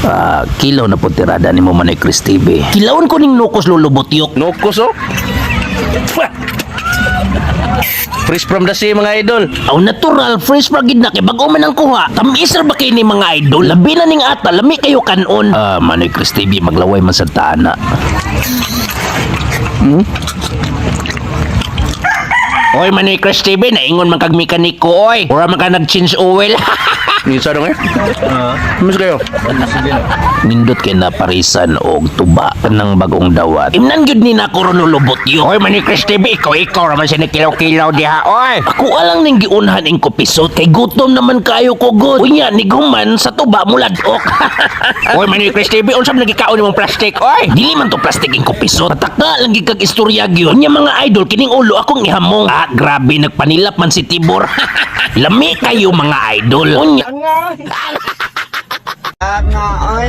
Ah, kilaw na po tirada ni mo, Manoy Chris TV. Kilawon ko ning nukos, lulubutyok. Nukos oh. Pwah! Fresh from the sea, mga idol. Aw, natural, fresh pa gid na kay bag-o man ang kuha. Tamis ra ba kay ni, mga idol? Labi na ning ata, lami kayo kanon. Ah, Manoy Chris TV, maglaway man sa tana. Oy, Manoy Chris TV, naingon man kag mekaniko oy. Ora man ka nag-change oil. Minsan dong eh. Mas kayo. Nindot kay na parisan og tuba kanang bagong dawat. Imnan gyud ni nako ron lubot yo. Oy, Manoy Chris TV, ikaw ikaw ra man siya kilaw-kilaw diha oy. Ako alang ning giunhan ing kupisot kay gutom naman kayo ko gud. Unya niguman sa tuba muladok. Oy, Manoy Chris TV, unsa man nagikaon nimong plastic oy? Dili man to plastic ing kupisot. Pataka lang gid kag istorya gyud. Unya, mga idol, kining ulo akong ihamong. Ah, grabe, nagpanilap man si Tibor. Lami kayo, mga idol. Unya Nga, ay.